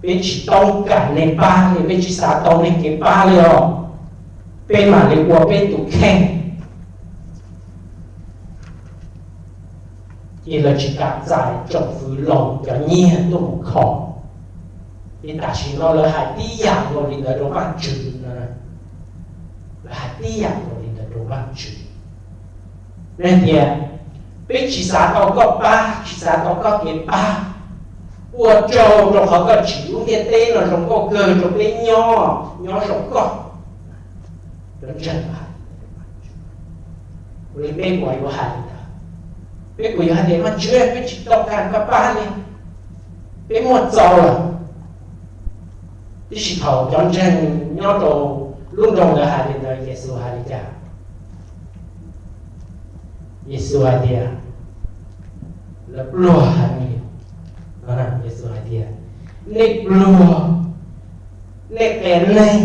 Peb tsis toob kam nej pab li, peb tsis xav tau nej kev pab li os. Peb mam li ua peb tus kheej. Ces lawv tsis kam txais tsoom fwv Loos cov nyiaj tuaj mus kho. Ces tam sim no lawv hais tib yam nkaus li ntawd rau Vajtswv no. Lawv hais tib yam nkaus li ntawd rau Vajtswv. Lawv tias, peb tsis xav tau koj pab, tsis xav tau koj kev pab, ua rau rau qhov koj tsim lub ntiaj teb no zoo nkauj kawg rau peb nyob, nyob zoo koj. Cov ntseeg hais, ua li peb puas yuav hais li ntawd? Peb puas yuav hais tias, Vajtswv, peb tsis tau koj pab li, peb muaj txaus lawm? Tiam sis thaum cov ntseeg nyob rau lub nroog ntawd hais li ntawd, Yexus hais li cas? Yexus hais tias, lawv pluag heev li. Yexus hais tias, nej pluag, nej qias neeg,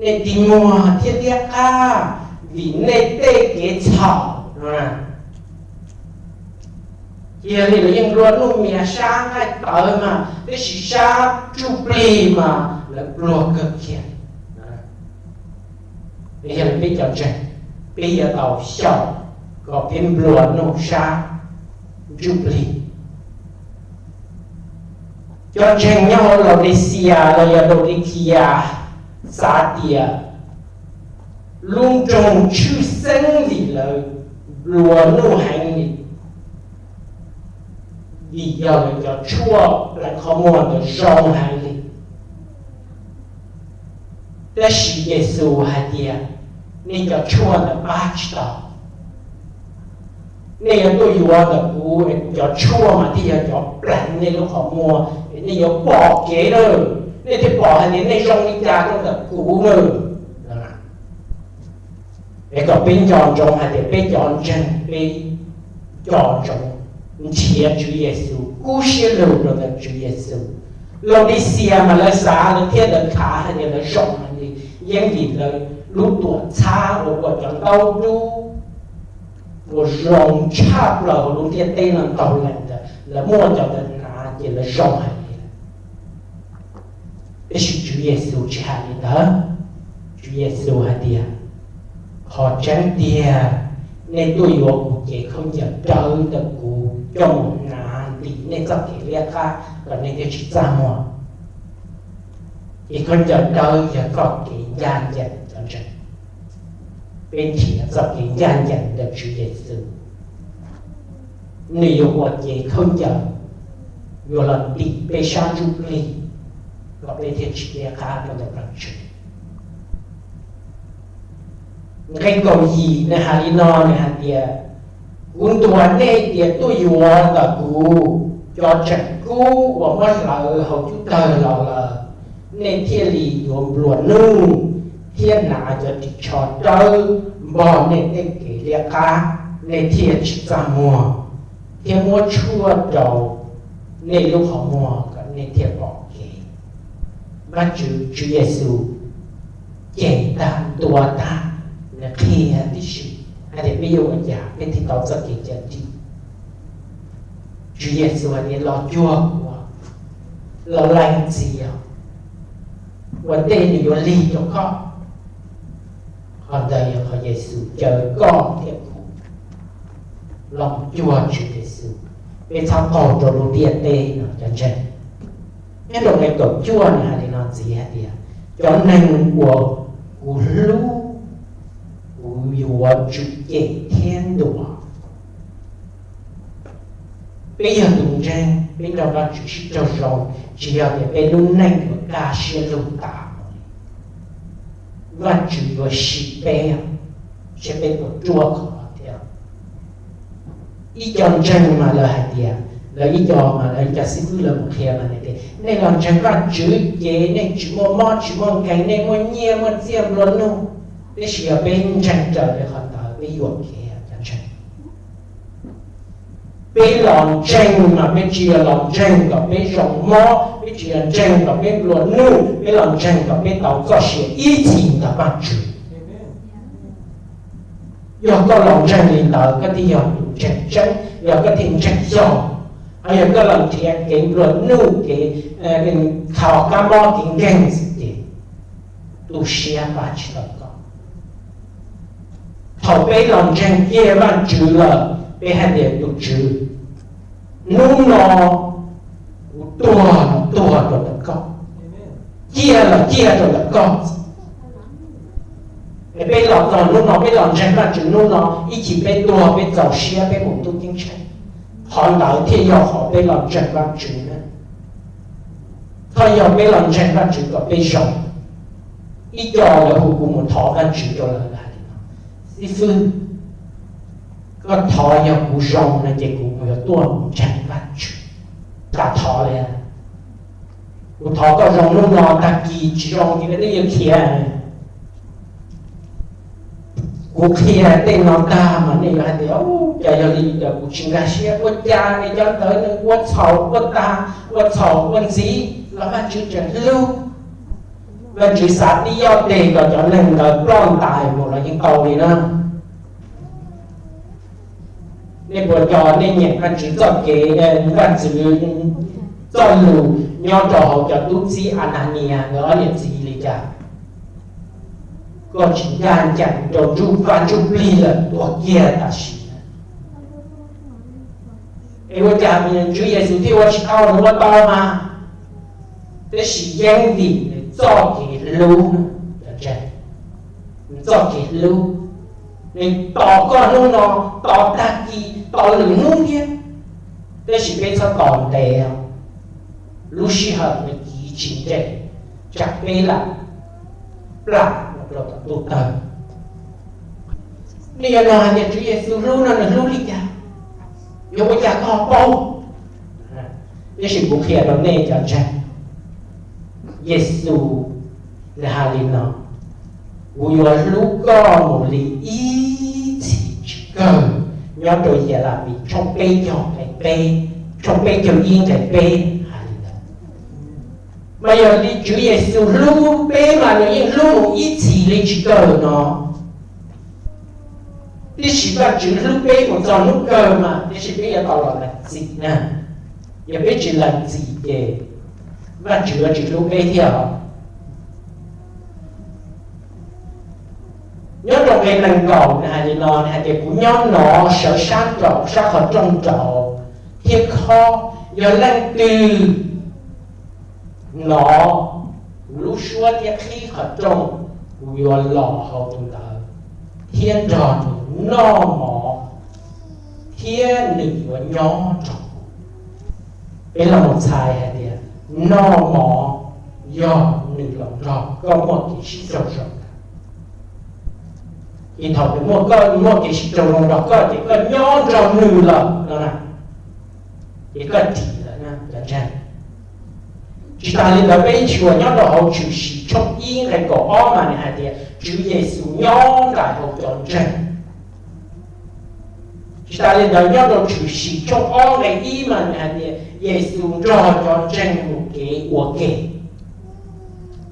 nej dig muag thiab liab qab vim nej tej kev txhaum no. Cia li lawv yeej nplua nuj mias sab nqaij tawv mas, tiam sis sab ntsuj plig mas lawv pluag kawg kiag. Yog li peb cov ntseeg, peb yuav tau xyaum kom peb nplua nuj sab ntsuj plig. Cov ntseeg nyob hauv Laudicias los yog Laudicias xav tias lub nroog tshwj xeeb vim lawv nplua nuj heev li, vim yog lawv cov tshuaj pleev qhov muag ntawd zoo heev li. Tab sis Yexus hais tias, nej cov tshuaj ntawd pab tsis tau. Nej yuav tuaj yuav ntawm kuv, kuv cov tshuaj mas thiaj yog cov pleev nej lub qhov muag, nej yuav pom kev lawm, nej thiaj pom hais tias nej zoo li cas rau ntawm kuv lawm. Es kom peb nco ntsoov hais tias peb cov ntseeg, peb nco ntsoov nrhiav Tswv Yexus, kub siab lug rau ntawm Tswv Yexus. Laudicias mas lawv xav, lawv thiaj lawv khav hais tias lawv zoo heev li, yeej vim lawv lub tuam txhab uas ua cov ntaub dub uas zoo tshaj plaws hauv lub ntiaj teb no ntau leej ntawd, lawv muaj cov ntawd hnav ces lawv zoo heev li. Tiam sis Tswv Yexus tsis hais li ntawd. Tswv Yexus hais tias, qhov tseeb tiag, nej tuaj yuav kuv cev khaub ncaws dawb ntawm kuv coj mus hnav ntim nej txoj kev liab qab kom nej thiaj tsis txaj muag. Ces khaub ncaws dawb yog txoj kev ncaj ncees cov ntseeg. Peb nrhiav txoj kev ncaj ncees ntawm Tswv Yexus, nws yuav ua cev khaub ncaws, yuav los ntim peb sab ntsuj plig kom peb thiaj tsis liab qab rau ntawm Vajtswv. Nqe kaum yim nws hais li no, nws hais tias, kuv ntuas nej tias tuaj yuav ntawm kuv cov tseem kub uas muab hlawv hauv cub tawg los lawm, nej thiaj li yuav nplua nuj thiab hnav cov ris tsho dawb npog nej tej kev liab qab, nej thiaj tsis txaj muag, thiab muab tshuaj rau nej lub qhov muag kom nej thiaj pom kev. Vajtswv, Tswv Yexus cem tag ntua tag, nws qhia tib si hais tias peb yuav ua cas peb thiaj tau txoj kev cawm dim. Tswv Yexus hais tias los cuag kuv, los lees txiv, ua ntej nws yuav lig rau koj. Qhov ntawd yog qhov Yexus caw koj thiab kuv los cuag Tswv Yexus. Peb txhob qaug rau lub ntiaj teb no cov ntseeg. Nyob rau nqe kaum cuaj nws hais li no ntxiv hais tias, cov neeg uas kuv hlub, kuv yuav tsum cem thiab ntuas. Peb yog tus ntseeg, peb nrog Vajtswv sib raug zoo, tsis yog tias peb lub neej yuav kaj siab lug tas mus li. Vajtswv yuav sim peb, seb peb puas ruaj khov thiab. Ib co ntseeg mas lawv hais tias, lawv ib co mas lawv ib co xib fwb lawv mus qhia mas tias, nej los ntseeg Vajtswv ces nej tsis muaj mob tsis muaj nkeeg, nej muaj nyiaj muaj txiaj nplua nuj. Tab sis yog peb ntseeg raws li qhov ntawd peb yuam kev cov ntseeg. Peb los ntseeg mas peb tsis yog los ntseeg kom peb zoo mob, peb tsis yog ntseeg kom peb nplua nuj, peb los ntseeg kom peb tau txoj sia ib txhis ntawm Vajtswv. Yog koj los ntseeg li ntawd, koj thiaj yog tus ntseeg tseeb, yog koj thiaj ntseeg xyov, hos yog koj los nrhiav kev nplua nuj, kev kho kab mob kev nkeeg xwb ces tu siab pab tsis tau koj. Thaum peb los ntseeg kiag Vajtswv lawm, peb hais tias, tus Tswv, Hnub no kuv tuag los tuag rau ntawm koj, ciaj los ciaj rau ntawm koj. Es peb los txog hnub no, peb los ntseeg Vajtswv hnub no, ib chim peb tuag peb txaus siab peb mus ntuj ceeb tsheej. Qhov ntawd thiaj yog qhov peb los ntseeg Vajtswv na. Qhov yog peb los ntseeg Vajtswv kom peb zoo. Ib co lawv hu kuv mus thov Vajtswv rau lawv hais li no, xib fwb, koj thov yog kuv zoo no ces kuv yuav tuaj mus ntseeg Vajtswv. Kam thov li, kuv thov koj zoo hnub no, tag kis tsis zoo ces koj twb yuav khiav. Kuv qhia tej no tag mas nej yuav hais tias, cas yog li cas kuv tsis nkag siab, ua cas nej cov ntawd nws ua txhaum ua tag, ua txhaum ua ntxiv los Vajtswv tseem hlub, Vajtswv xav tib yob teg kom cov neeg ntawd ploj ntais mus los yeej tau li na. Nej puas nco nej nyeem Vajtswv txoj kev, Vajtswv txoj lus nyob rau hauv cov tub txib Ananias nkawd ob niam txiv li cas? Koj tsis ncaj ncees rau ntsuj vaj ntsuj plig lawm, tuag kiag tam sim. Es ua cas Tswv Yexus thiaj ua tsis tau, nws ua tau mas? Tab sis yeej vim nws txoj kev hlub, nws txoj kev hlub, nws tos koj hnub no, tos tag kis, tos lwm hnub thiab, tab sis peb txhob tos ntev. Lub sij hawm nws kiv tsis nres, tsam peb lam plam mus rau tom ntuj tawg. Nej yuav nug hais tias Tswv Yexus hlub no nws hlub li cas? Yuav ua cas koj paub? Tab sis kuv qhia rau nej cov ntseeg, Yexus nws hais li no, kuv yuav hlub koj mus li ib txhis tsis kawg, nyob rau Yelemis tshooj peb caug nqe peb, tshooj peb caug ib nqe peb hais li ntawd. Mas yog li Tswv Yexus hlub peb mas nws yeej hlub mus ib txhis li tsis kawg no. Tiam sis Vajtswv hlub peb mus txog hnub kawg mas tiam sis peb yuav tau los lees txim na. Yog peb tsis lees txim ces Vajtswv yuav tsis hlub peb thiab os. Nyob rau nqe nees nkaum nws hais li no, nws hais tias kuv nyob no sawv sab nraud, sab qhov rooj nraud, thiab khob, yog leej twg hnov kuv lub suab thiab qhib qhov rooj, kuv yuav los hauv tus ntawd thiab nrog nws noj mov, thiab nws yuav nyob nrog kuv. Peb los mus txhais hais tias noj mov yog nws los nrog koj muaj kev sib raug zoo. Ces thaum nws muaj, koj muaj kev sib raug zoo nrog koj ces koj nyob nrog nws lawm no na, ces koj dim lawm na cov ntseeg. Tsis tas li ntawd peb tshua nyob rau hauv Tshwm Sim tshooj ib nqe kaum ob mas nws hais tias Tswv Yexus nyob nraim hauv cov ntseeg. Tsis tas li ntawd nyob rau Tshwm Sim tshooj ob nqe ib mas nws hais tias Yexus nrog cov ntseeg mus kev ua ke.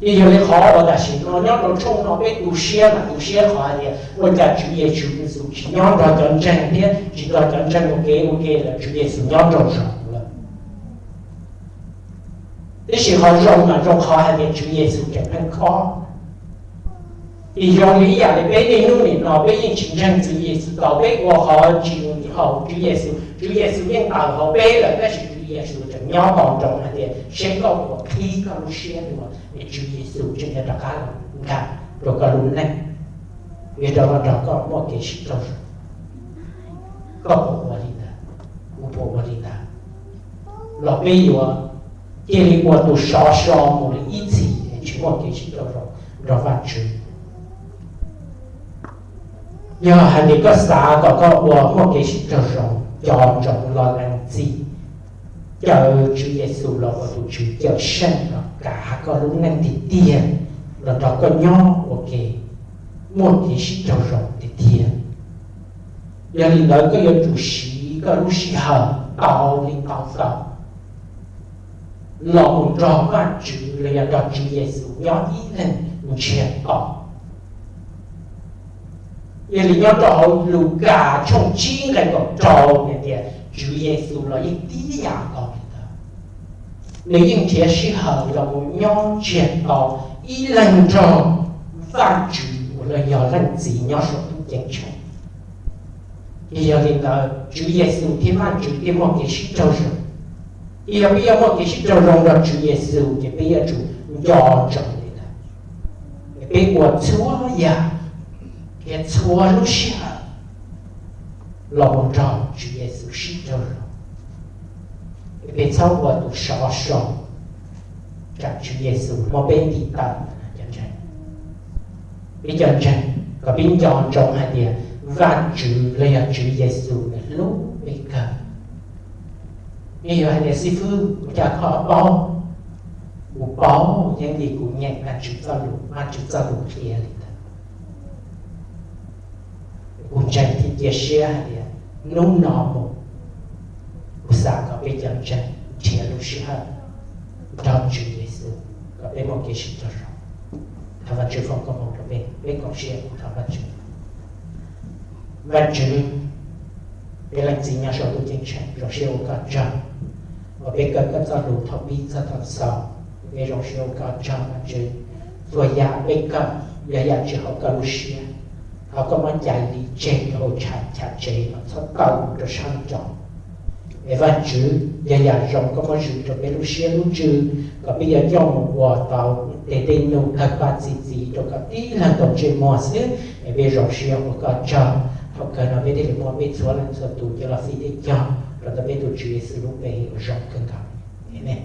Ces yog li qhov uas tam sim no nyob rau tshooj no peb tu siab mas tu siab qhov hais tias ua cas Tswv Yexus tsis nyob nrog cov ntseeg thiab tsis nrog cov ntseeg mus kev ua ke lawm, Tswv Yexus nyob nraum zoov lawm. Tiam sis qhov zoo mas zoo qhov hais tias Tswv Yexus tseem pheej khob. Ces zoo li ib yam li peb niaj hnub nim no peb yeej tsis ntseeg Tswv Yexus tau, peb ua qhov tsis haum Tswv Yexus, Tswv Yexus yeej tawm hauv peb lawm tab sis Tswv Yexus tseem nyob tos nroo hais tias seb koj puas qhib koj lub siab dua es Tswv Yexus tseem yuav rov qab los nkag rau koj lub neej, yuav rov los nrog koj muaj kev sib raug zoo. Koj puas ua li ntawd? Kuv puas ua li ntawd? Los peb yuav cia li ua tus sov so mus li ib txhis es tsis muaj kev sib raug zoo nrog Vajtswv. Yog hais tias koj xav kom koj ua muaj kev sib raug zoo, co ntsoov los lees txim, caw Tswv Yexus los ua tus Tswv Cawmseej los kav koj lub neej tiag tiag, los nrog koj nyob ua ke, muaj kev sib raug zoo tiag tiag. Yog li ntawd koj yuav tsum siv koj lub sij hawm tau li ntau tau los mus nrog Vajtswv los yog nrog Tswv Yexus nyob ib leeg ntsiag to. Yog li nyob rau hauv Lukas tshooj tsib nqe kaum rau hais tias Tswv Yexus los yeej tib yam nkaus li ntawd. Nws yeej nrhiav sij hawm los mus nyob ntsiag to ib leeg nrog Vajtswv uas los yog Leej Txiv nyob saum ntuj ceeb tsheej. Yog li ntawd Tswv Yexus thiab Vajtswv thiaj muaj kev sib raug zoo. Yog peb yuav muaj kev sib raug zoo nrog Tswv Yexus ces peb yuav tsum nco ntsoov li ntawd, peb ua txhua yam thiab txhua lub sij hawm los mus nrog Tswv Yexus sib raug zoo. Peb txhob ua tus sov so, tsam Tswv Yexus muab peb ntim tawm. Cov ntseeg, peb cov ntseeg, kom peb nco ntsoov hais tias Vajtswv los yog Tswv Yexus nws hlub peb kawg. Nej yuav hais tias, xib fwb, ua cas koj paub? Kuv paub, yeej vim kuv nyeem Vajtswv txoj lus, Vajtswv txoj lus qhia li ntawd. Kuv ntseeg thiab cia siab hais tias hnub no mus, kuv xav kom peb cov ntseeg nrhiav lub sij hawm nrog Tswv Yexus kom peb muaj kev sib raug zoo. Thov Vajtswv foom koob hmoov rau peb, peb koom siab thov Vajtswv. Vajtswv, peb Leej Txiv nyob saum ntuj ceeb tsheej, zoo siab ua koj tsaug uas peb kawm koj txoj lus thaum pib txog thaum xaus. Peb zoo siab ua koj tsaug Vajtswv, txhua yam peb kawm yog yam tsis haum koj lub siab. Thov koj muab cais li tseg rau hauv tshais chav tsev no, txhob tawm mus rau sab nraud. Es Vajtswv, yog yam zoo koj muab zwm rau peb lub siab lub ntsws kom peb yuav coj mus ua tau tej tej num kawg pab txi txiv rau kom tib leeg tau ntsej muag xwb. Es peb zoo siab ua koj tsaug, thaum kawg no peb thiaj li muab peb txhua leej txhua tus coj los fij tej cog rau ntawm peb tus Tswv Yexus lub npe uas zoo kawg nkaus. Amen.